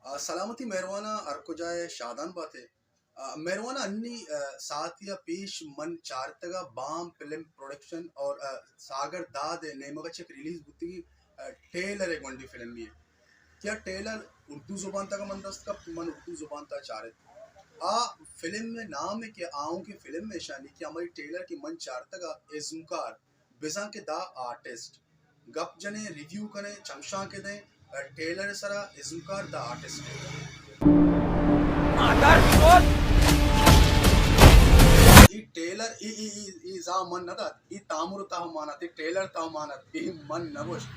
آ، سلامتی مہرواناں، ہر کجا ئے شادان باتے۔ آ، مہرواناں، انی، آ، ساعتی ءَ پیش من چارتگ ءَ بام فلم پروڈکشن اور، آ، ساگر داد ءِ نیمگ ءَ چک ریلیز بوتگی، آ، ٹیلر ءِ گونڈی فلم بی کہ آ ٹیلر اردو زبان تک من دست کپت، من اردو زبان تا چارت۔ آ فلم ءِ نام کہ آؤں کہ فلم ءِ شانی کہ ہماری ٹیلر کہ من چارتگ ءَ ازمکار بزاں کہ دا آرٹسٹ۔ گپ جنیں، ریویو کنیں، چمشانکے دیں، ٹیلر ءِ سرا ازمکار دا آرٹسٹ۔ اے ٹیلر، اے، اے، اے، اے زا من نہ دات، اے تامر تہ مان ات، اے ٹیلر تہ مان ات، اے من نہ گوشت۔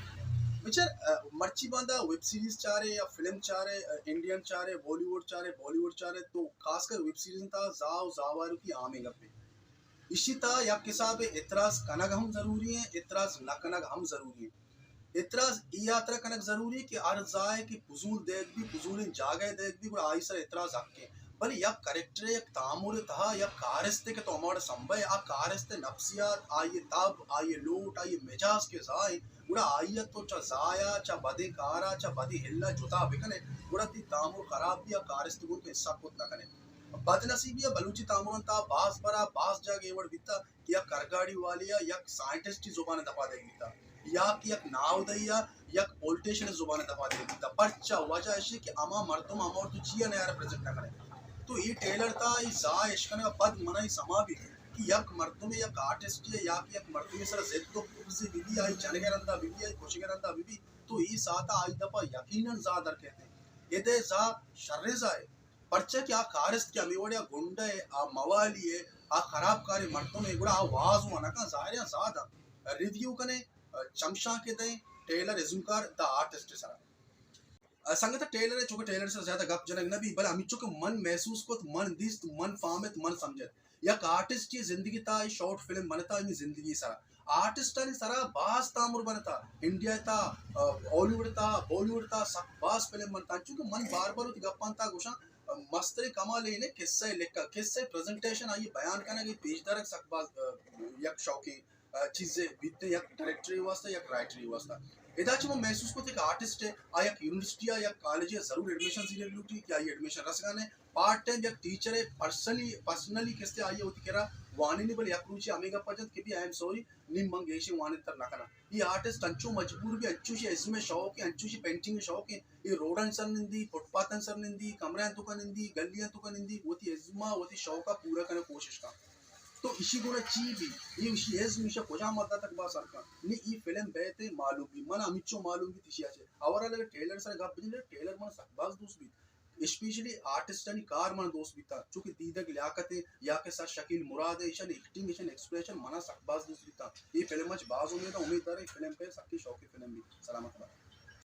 بچار، آ، مرچی باندا ویب سیریز چارے یا فلم چارے، آ، انڈین چارے، بالی ووڈ چارے، بالی ووڈ چارے، تو خاص کر ویب سیریز تا زا و زاوارو کی عامیں گپے۔ ایشی تہا یک حسابے اعتراض کنگ ہم ضروری ایں، اعتراض نہ کنگ ہم ضروری ایں۔ اعتراض اے ہاترا کنگ ضروری ایں کہ ہر زاہے کہ فضول دیگ بی، فضولیں جاگہے دیگ بی، گڑا آئی سر اعتراض حق ایں۔ بلے یک کریکٹرے، یک تامرے تہا یک کارستے کہ تو ہماوڑا سمبھے، آ کارست ءِ نفسیات، آئی ءِ تب، آئی ءِ لوٹ، آئی ءِ مجاز کہ زاہ ایں، گڑا آئی ءَ تو چہ زاہ ءَ، چہ بدیں کار ءَ، چہ بدیں ہل ءَ جتا بکنے، گڑا تئی تامر خراب بی، آ کارست گوں تو حساب کت نہ کنے۔ بدنصیبی ءَ بلوچی تامران تہا باز برا باز جاگہ اے وڑ بیتا کہ یک کرگاڑی والے ءَ یک سائنٹسٹی زبان ءَ دپا دیگ بیتا، یا کہ یک ناودئی ءَ یک پولیٹیشن زبان ءَ دپا دیگ بیتا۔ پرچا؟ وجہ ایشی کہ ہما مردم ہما وڑ تو چیا نیا ریپریزنٹ نہ کنے۔ تو اے ٹیلر تہا اے زاہ اشکنگ ءَ پد منا اے سما بیت کہ یک مردمے، یک آرٹسٹے یا کہ یک مردمے سرا ضد و بغضے بہ بی، آئی جنگ ءِ رندا بہ بی، آئی کشگ ءِ رندا بہ بی، تو اے ساعت ءَ آئی دپا یقیناً زاہ در کیت۔ ادے زاہ شریں زاہے۔ پرچا کہ آ کارست کہ ہمے وڑے آ گنڈہ ءِ، آ موالی ءِ، آ خراب کاریں مردم ءِ، گڑا آ واز وانکاں ظاہر ایں آ زاہ داں۔ ریویو کنیں، چمشانکے دئیں، ٹیلر ازمکار دا آرٹسٹ ءِ سرا۔ سنگت، ٹیلر ءِ، چونکہ ٹیلر ءِ سرا زیادہ گپ جنگ نہ بی، بلے ہمینچو کہ من محسوس کت، من دیست، من فہمت، من سمجھت، یک آرٹسٹے زندگی تہا اے شارٹ فلم بنتا ہمے زندگی ءِ سرا۔ آرٹسٹانی سرا باز تامر بنتا، انڈیا ءِ تہا، آ، ہالی ووڈ ءِ تہا، بالی ووڈ ءِ تہا سک باز فلم بنتا۔ چونکہ من بار بار وتی گپاں تہا گوشاں، آ، مستریں کمال اے نہ قصہ ءِ لکھگ، قصہ ءِ پریزنٹیشن، آئی ءِ بیان کنگ، اے پیش دارگ سک باز، آ، یک شوقیں آ، چیزے بیت، یک ڈائریکٹرے واسطہ، یک رائٹرے واسطہ۔ ادا چہ من محسوس کت یک آرٹسٹ ءِ، آ یک یونیورسٹی ءَ، یک کالجے ءَ ضرور ایڈمیشن زیرگ لوٹی کہ آئی ایڈمیشن رسگا نہ۔ پارٹ ٹائم یک ٹیچر ءِ، پرسنلی، پرسنلی کسے آئی ءَ وتی کرا وانینی، بلے یک روچے ہمے گپ ءَ جت کہ بی آئی ایم سوری، نی من گیشیں وانینتر نہ کناں۔ اے آرٹسٹ انچو مجبور بی، انچو شی ازم ءِ شوق ایں، انچو شی پینٹنگ ءِ شوق ایں، اے روڈانی سر نندی، فٹ پاتانی سر نندی، کمرہانی توکا نندی، گلیانی توکا نندی، وتی ازم ءَ، وتی شوق ءَ پورا کنگ ءِ کوشش کن۔ تو ایشی گونا چی بی؟ اے ایشی ازم ایشا کجام حد تک با سر کن؟ نی اے فلم بیت معلوم بی۔ من ہمینچو معلوم بیت ایشی ءَ چہ۔ اوورآل اگر ٹیلر سر گپ بجن، ٹیلر من سک باز دوست بیت۔ اسپیشلی آرٹسٹانی کار من دوست بیتا، چونکہ دیدگ لیاقت ایں یا کہ سر شکیل مراد ایں، ایشانی ایکٹنگ، ایشانی ایکسپریشن منا سک باز دوست بیتا۔ اے فلم ءَ چہ باز امید ایں، امید داریں اے فلم پہ سکی شوقی فلم بی۔ سلامت بات۔